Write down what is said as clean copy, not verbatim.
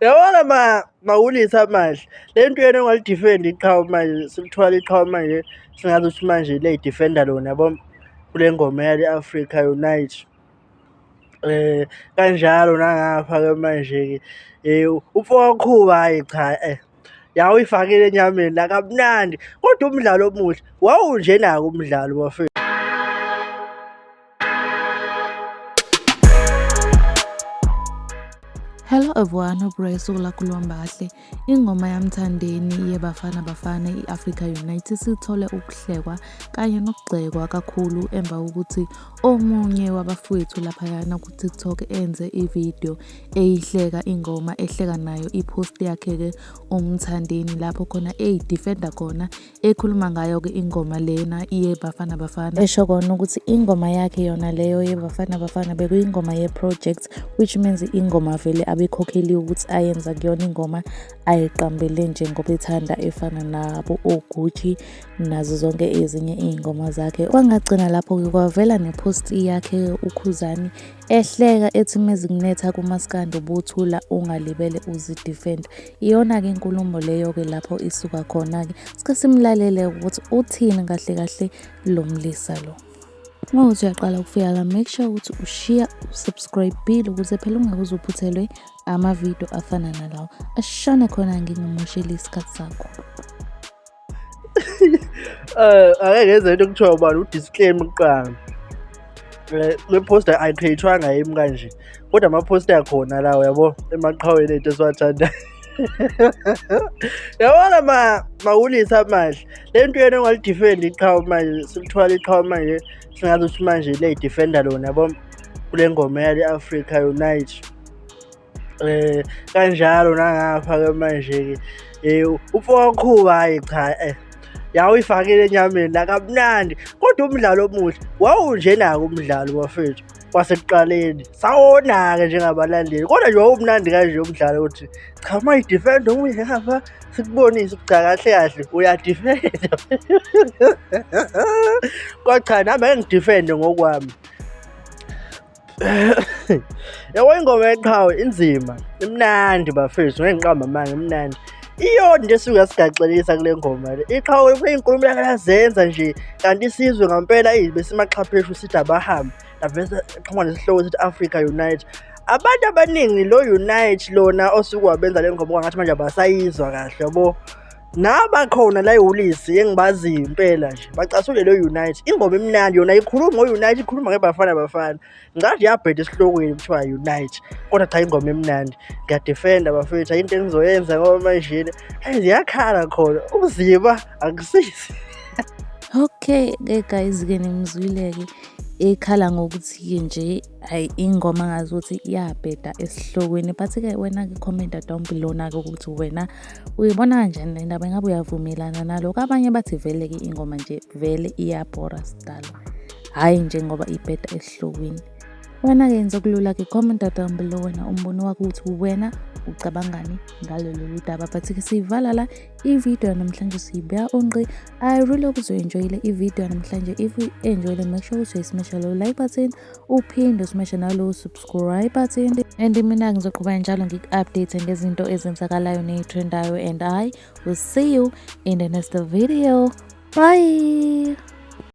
Yabona ma mawulisa amahle, le nto yena ongalidifendi iqhawe manje, selithiwa iqhawe manje, sengathi ukuthi manje liyayidifenda lona yabo, kule ngoma yale Africa Unite. Kanjalo nangapha-ke manje-ke umfokaKhuba hhayi cha ya uyifakile enyameni la kamnandi, kodwa umdlalo omuhle wawunjena-ke umdlalo bafethu. Hello everyone, hope usuku lakho luhamba kahle. Ingoma yaMthandeni yeBafana Bafana i-Africa United sithole ukuhlekwa kanye nokugxekwa kakhulu emva kokuthi omunye wabafowethu laphayana ku-TikTok enze ividiyo eyihleka ingoma ehleka nayo i-post yakhe-ke uMthandeni lapho khona eyidifenda khona ekhuluma ngayo-ke ingoma lena yeBafana Bafana, esho kona ukuthi ingoma yakhe yona leyo yeBafana Bafana bekuyingoma ye-project, which means ingoma vele abekhokheliwe ukuthi ayenza kuyona ingoma ayiqambele nje ngoba ethanda efana nabo oGucci nazo zonke ezinye iy'ngoma zakhe. Kwangagcina lapho-ke kwavela ne-post yakhe uKhuzani ehleka ethi mezikunetha kumaskandi ubuthula ungalibele uzidefend. Iyona-ke inkulumo leyo-ke lapho isuka khona-ke. Sike simlalele ukuthi uthini kahle kahle lo mlisa lo. Uma uthi uyaqala ukufika la, make sure ukuthi ushiya usubscribe-ile ukuze phela ungeke uze uphuthelwe amavidiyo afana nalawa. Ashone khona ngingamosheli isikhathi sakho. Ake ngenze into ekuthiwa ubani u-disclaimer kuqala. Le poster ayi-create-wanga yimi kanje, kodwa ama-poster akhona lawo yabo emaqhaweni ethu esiwathandayo. Yabona ma mawulisa amahle, le nto yena ongalidifendi iqhawe manje, selithiwa iqhawe manje, sengathi ukuthi manje liyayidifenda lona yabo, kule ngoma yale Africa Unite. Kanjalo nangapha-ke manje-ke umfokaKhuba hhayi cha ya uyifakile enyameni la kamnandi, kodwa umdlalo omuhle wawunjena-ke umdlalo bafethu kwasekuqaleni. Sawona-ke njengabalandeli, kodwa nje wawumnandi kanje umdlalo ukuthi cha uma idifenda omunye ngapha sikubonise ukuthi cha kahle kahle uyadifenda. Kodwa cha nami ake ngidifende ngokwami. Yabo ingoma yeqhawe inzima, imnandi bafethu, ngeke ngiqambe amanga imnandi. Iyona into esuke yasigaxelisa kule ngoma le. Iqhawe inkulumo lakhe lazenza nje kanti isizwe ngampela eyi besimaxhapheshu sithi abahambe. Lavese qhamuka nesihloko esithi Africa Unite. Abantu abaningi lo Unite lona osuke wabenza le ngoma kwangathi manje abasayizwa kahle yabo. Nabakhona la eWoolies engibaziyo impela nje bacasule lo Unite. Ingoma imnandi yona ikhuluma ngo-Unite, ikhuluma ngeBafana Bafana. Ngicabanga yabheda esihlokweni kuthiwa Unite, kodwa cha ingoma imnandi. Ngiyadefenda bafethu, ayikho into engizoyenza ngoba manjena hhayi ziyakhala khona, ukuziba akusizi. Okay-ke guys-ke nimzwile-ke ekhala ngokuthi-ke nje hhayi ingoma ngazi ukuthi iyabheda esihlokweni but-ke wena-ke commenta down below-na-ke ukuthi wena uyibona kanjani le ndaba, ingabe uyavumelana nalokho. Abanye bathi vele-ke ingoma nje vele iyabhora sidalo, hhayi nje ngoba ibheda esihlokweni. Wena-ke yenza okulula-ke, commenta down below wena umbono wakho ukuthi wena ucabangani ngalo lolu daba. But-ke siyivala la ividiyo yanamhlanje, siyibeka ongqi. I really hope uzoyi-enjoyile ividiyo yanamhlanje. If you enjoyile, make sure ukuthi uyayismasha lo like button, uphinde usmashe nalo subscribe button. And mina ngizoqhubeka njalo ngiku-update ngezinto ezenzakalayo ney'trendayo, and I will see you in the next video. Bye.